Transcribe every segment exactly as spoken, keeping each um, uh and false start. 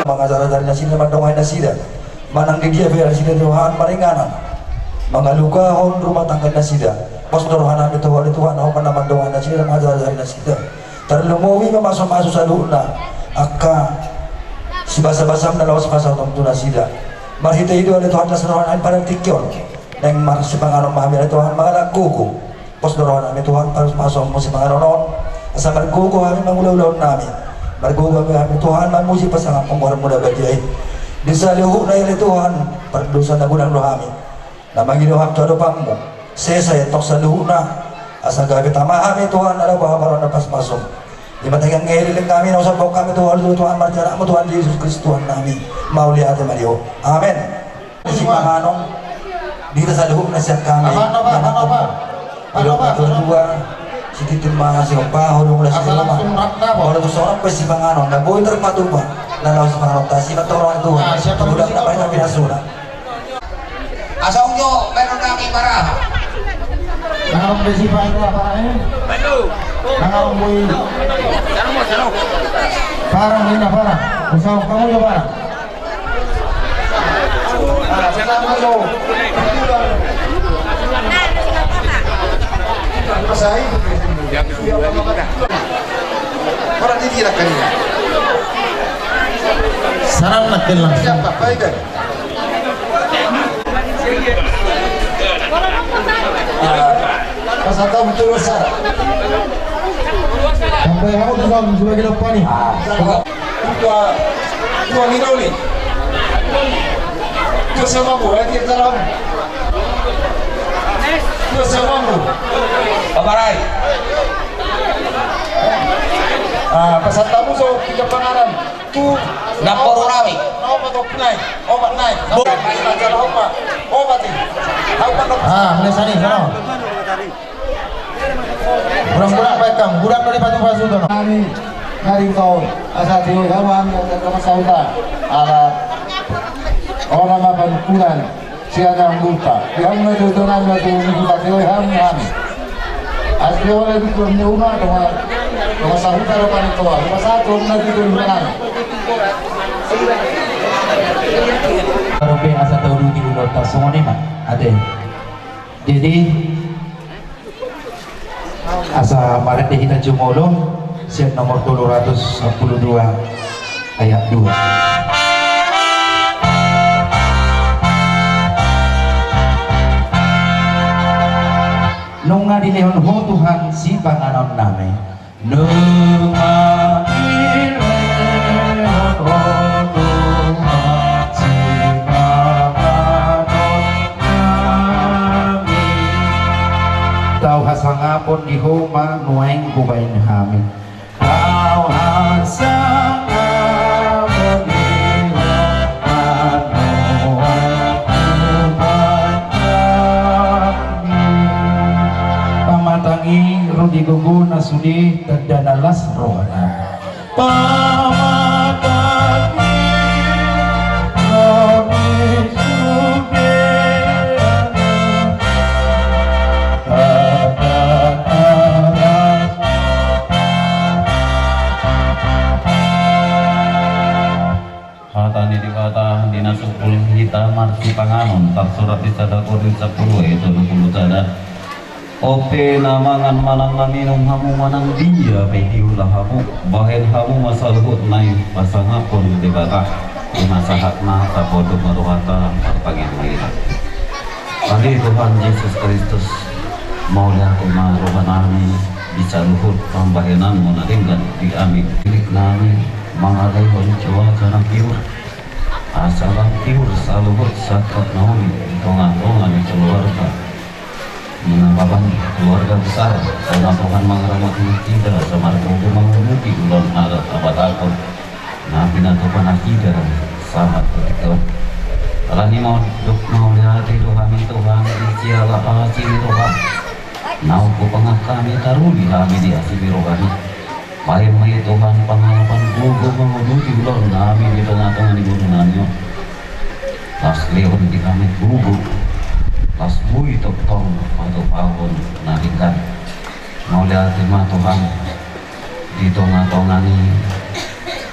Mangajar-ajari nasida, mandongani nasida. Manang di dia pe nasida Tuhan maringanan, mangalugahon rumah tangga nasida. Pos do roha nami tu Ho ale Tuhan, Ho ma na mandongani nasida, mangajar-ajari nasida. Tarlumobi mamasu-masu saluhutna angka sibasa-basam na laho sipasahaton tu nasida. Marhite i do ale Tuhan las roha nami pada tingki on. Naeng marsipanganon ma hami ale Tuhan mangalangkuku. Pos do roha nami Tuhan, pasu-pasu Ho sipanganon on, asa margogo hami mangula ulaon nami. Margogo hami Tuhan mamuji pasangaphon goar-Mu na badia i. Di saluhutna i ale Tuhan, pardosa na godang do hami na mangido hami tu adopan-Mu. Sesa i antong saluhutna, asa gabe tama hami Tuhan, ala boha-boha na pasu-pasu-Mu. Di mata ikan ngeri lengkami na usap bokami Tuhan, Tuhan martianak-Mu Tuhan Jesus Kristus Tuhan nami. Mauliate ma di Ho. Amen. Sipanganon di hita saluhutna sian hami. Apa, apa, apa, apa? Apa, apa? Dua, si Titin ma si Opa, Ho dung las di rumah. Molo tu songon pe sipanganon na boi tarpatupa, na laho sipanganon ta, sipanganon tu. Ah, siapa dulu? Asa unjo baru nami bara. Nang be sipanganon bara, eh? Nang boi. Parang, ini parang. Usah kamu ya parang. Sarang na telang. Siapa? Baik. Pasahat hamu tu dosa. Sampai hamu tu dosa sebagai lopani. Tua, tua ni doli. Tua sama bu, eh, dia dalam. Tua sama bu. Paparai. Ah, pasahat hamu so tiga pangaran. Tu naporu rami. Opat, opat nai. Opat nai. Opat nai. Opat nai. Ah, mulai sani, sono. Gurang-gurang baik kam, gurang dari pasu-pasu sono. Nari, nari kau, asa tioi hamu, asa tioi hamu. Ala. Orang apa ukuran? Sian angguta. Di hamu na tutu nami na tutu nami na tutu hami hami. Asli oleh di tuan ni uma dongan. Dongan sahuta do paling tua. Rumah satu na tutu nami. Karope asa tau duti ulota songon i ma. Ate. Jadi Asa marende hita jumolo sian nomor tolu ratus sampulu dua ayat dua. Nunga dilehon Ho Tuhan sipanganon nami. Nunga dilehon Ho Tuhan sipanganon nami. Tau hasangapon di Ho ma nuaeng hubaen hami. Tau hasangapon di Ho ma nuaeng hubaen hami. Pamatang i ro di gogona sude tanda na las rohana. Hata ni Debata di na sungkun hita marsipanganon, tarsurat di sada Korint sampulu ayat dua pulu sada. Ope na mangan manang na minum hamu manang dia pe diula hamu, bahen hamu ma saluhutna i pasangapon Debata. Ima sahatna, tapodom ma rohata, martangiang ma hita. Ale Tuhan Jesus Kristus, mauliate ma roha nami di saluhut pambahenanmu na denggan di hami. Ilik nami mangalehon cuaca na tiur, asa lam tiur saluhut sangkap na uli di tonga-tonga ni keluarga. Muna baban keluarga besar, ala Tuhan mangaramoti nasida, asa margogo manguduti ulaon na tabatahon na pinatupa nasida sahat tu tingki on. Alani i mandok mauliate do hami Tuhan, di siala asi ni roham. Naung hupangangkat hami, taruli hami di asi ni roham i. Bahen ma i Tuhan pangalapan gogo manguduti ulaon nami di tonga-tonga ni boru nami on. Las lehon di hami gogo, las boi tongtong patupahon na denggan. Mauliate ma Tuhan di tonga-tonga ni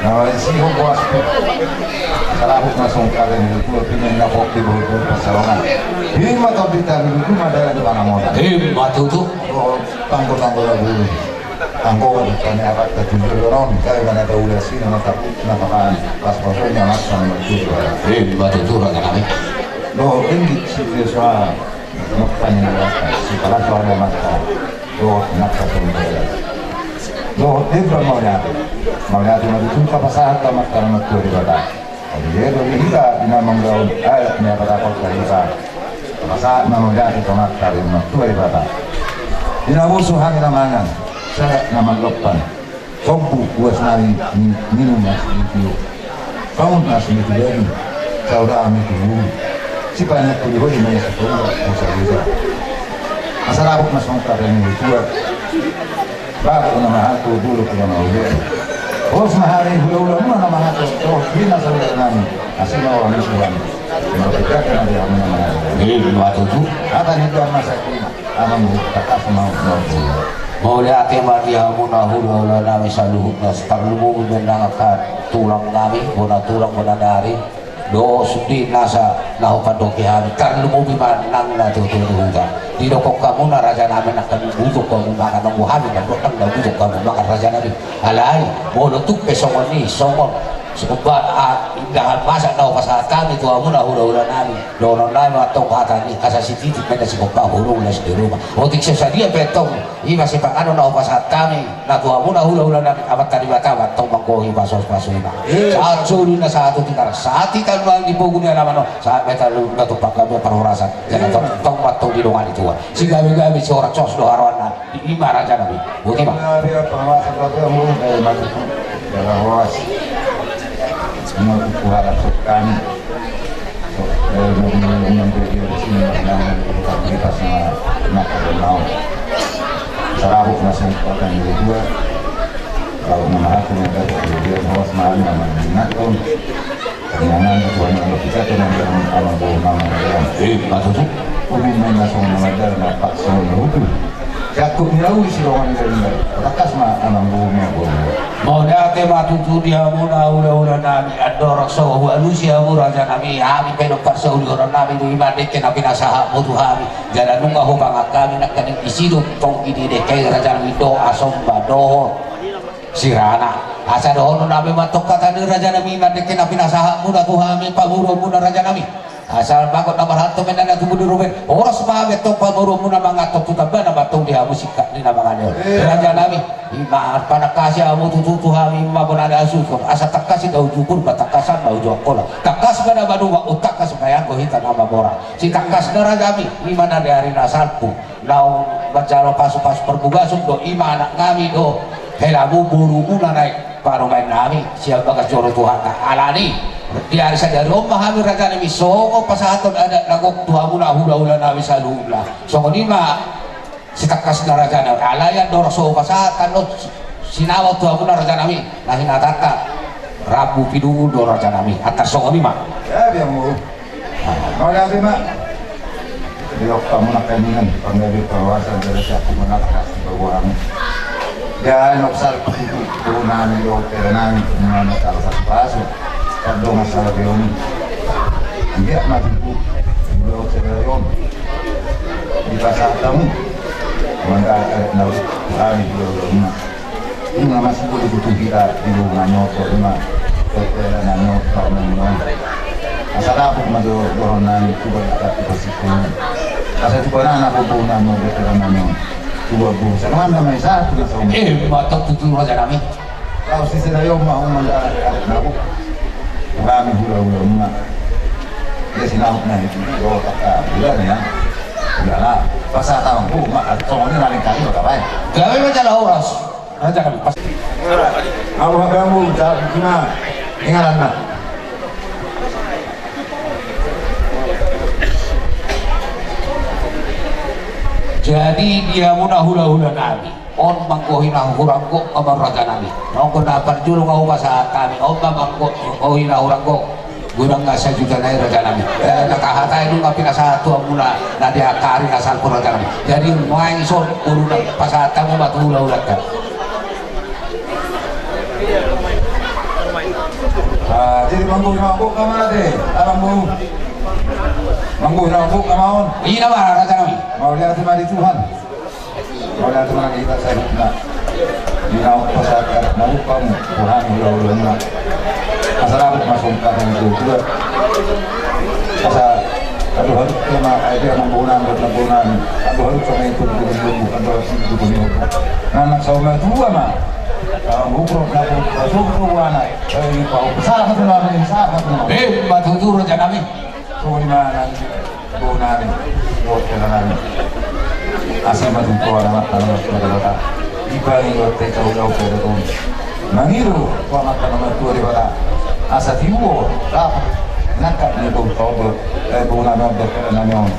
Na isi ho boas tu. Salahut na songkar ni tu pinin na kopi bulu tu pasarongan. Hima to bita bulu tu madala di mana mona. Hima tutu. Oh, tanggo tanggo lagu. Tanggo kan kami apa terjun ke dorong. Kami mana tahu lah sih nama tak nama kan. Pas pasal nyaman sama tu. Hima tutu raja kami. Lo ini si biasa. Nokta ni Amanta, si pala soal Amanta, dohot nangka sombela. Dohot deba mauliate. Mauliate ma tutu tapasahat tu Amanta na martua Debata. Adi dia do di hita di na manggaon adat ni apa takon dari hita. Tapasahat ma mauliate tu Amanta na martua Debata. Di na bosu hami na mangan, sagat na marlompan. Sombu buas nami ni-, ninum na sumitiop. Pangun na sumitiop. Saudara mi tubu. Sipanjang tu di hodi na isi tubu. Busa busa. Asa rabuk na songkar ni tua. Baru na mahato bulu kuna maulia. Bos mahari hula-hula muna na mahato. Toh bina saudara nami. Asina orang isuan. Mereka kena dia muna mahato. Ini matutu. Apa ni tuan masa kini? Amang, takas mau, mau. Mauliate ma di hamuna hulahula nami saluhutna, tarlumobi ma nang angka tulang nami, bona tulang bona nari, dohot sude nasa na hupandoki hami, tarlumobi ma nang na tutu di huta. Didok hamuna raja nami, nangkin bujok hamu mangan, nang hami nang dohot nang na bujok hamu mangan raja nami. Alai molo tung pe songon i, songon Sikombaan, indahan masa na hupasahat hami tu hamuna hulahula nami. Dohonon nami ma antong hata ni asa sititi pe na sikombaan hurung na sidoruma. Otik so sadia pe antong ima sipanganon na hupasahat hami na tu hamuna hulahula nami, Amanta Debata ma antong manggohi pasos-pasu ima. Sahat solu na sahat tu tikar, sahat hita nuaeng di pogu ni alaman on, sahat ma hita na tumpak gabe parhorasan. Jala tong, tong ma antong didongani Tuhan. Sigabe-gabe sihoras-horas do haroanna. Ima raja nami. Boti ma. Dia pengawasan kota mu dari maju. Dalam horas. Semua kuharap sekali. Yang dia di sini yang kita nak kenal. Sarabuk masih kota yang kedua. Kalau nama aku yang ada dia horas malam nama ingat pun. Inganan tu Tuhan yang lebih kata nang dalam alam bohong nama yang. Eh, maksudnya? Umin main langsung nama dalam apa soal hukum. Jakup ni lau isi ruangan dari. Takas ma alam bohong nama bohong. Mauliate ma tutu di hamuna hulahula nami, andorang so hualusi hamu raja nami, hami pe do parsaulihon nami do i ma dengke na pinasahatmu tu hami. Jala nunga hupangan hami nangkaning disi do tonggi ni dengke raja nami do asomba dohot sirana. Asa dohonon nami ma tong hata ni raja nami mandengke na pinasahatmuna tu hami pamoruonmuna raja nami. Asa bagot na marhalto mena na tubu di ruben. Horas ma hami tong pamoruonmuna manganhon tu tamba na mantong di hamu singkat ni na mangaleon. Raja nami, ima panangkasi hamu tutu tu hami ma bona na sukur. Asa tangkas i na uju purba tangkasan na uju angkola. Tangkas ma na maduma, tangkas ma ianggo hita na mamora. Sitangkasna raja nami, ima na di ari na salpu. Naung manjalo pasupasu parbugason do ima anak nami do helamu borumuna na i parumaen nami sian bagas joro Tuhanta. Alani di ari sadari on ma hami raja nami songon pasahaton adat na gok tu hamuna hulahula nami saluhutna. Songon i ma sitangkasna raja nami. Alai andorang so hupasahat tano sinamot tu hamuna raja nami na hinatanta rambu pinungun do raja nami. Antar songon i ma. Ya biar mulu. Mauliate ma. Di okta muna kaningan panggabe pawasan dari siap muna kasih bawa kami. Dan oksal kutu nami do terenang muna salah satu pasu. Kadong asal beoni. Dia mati tu. Mula oksal beoni. Di pasar tamu. Mangga karet nau. Kami dua dua muna. Ima masih boleh butuh kita di rumah nyoto ima. Kepala na nyoto na nyoto. Asa dapot ma jo dohon nami tu banyak dapot pasipun. Asa tu banana bobo nami kepala na nyoto. Dua bu. Sama nama isa tu na saum. Eh, mantap tutu raja nami. Kau sisi na yom mau manda na bu. Kami hula hula ma. Dia sinau na itu. Dohot taka bulan ya. Bulan lah. Pasal tahun bu ma. Atau ini lain kali bakal baik. Gawe ma jala horas. Raja nami pas. Au hagamu jawab ima inganan na. Jadi dia muna hula-hula nami. On manggohi na hurang gok amang raja nami. Nongko na parjolo nga hupasahat hami. On ma manggohi na hurang gok. Godang nga sajuta nai raja nami. Eh, na tahatai nunga pinasahat tu hamuna na di angka ari na salpu raja nami. Jadi main son boru na pasahat hamu ma tu hula-hulanta. Ah, jadi manggohi na gok amang ate. Abang bu. Manggohi na gok amang on. Ina ma raja nami. Mauliate ma di Tuhan. Mauliate ma di hita saluhutna. Di naung pasahat na upam Tuhan hula-hula muna. Asa dapot ma songkar na tua-tua. Asa aduh harus sama aja mambonan buat mambonan. Aduh harus sama itu buat mambonan buat mambonan. Nah, anak sama tua mah. Kalau bukrok na pun masuk tuh anak. Saya ini pau besar satu nama ini besar satu nama. Eh, batu turun jangan. Songon i ma nang boru nami dohot hela nami. Asi ma tutu Amanta na martua Debata. Dipangido hita ulaon pe daton. Mangido tu Amanta na martua Debata. Asa tiuo dapot nangkap ni boru nami on dohot hela nami on.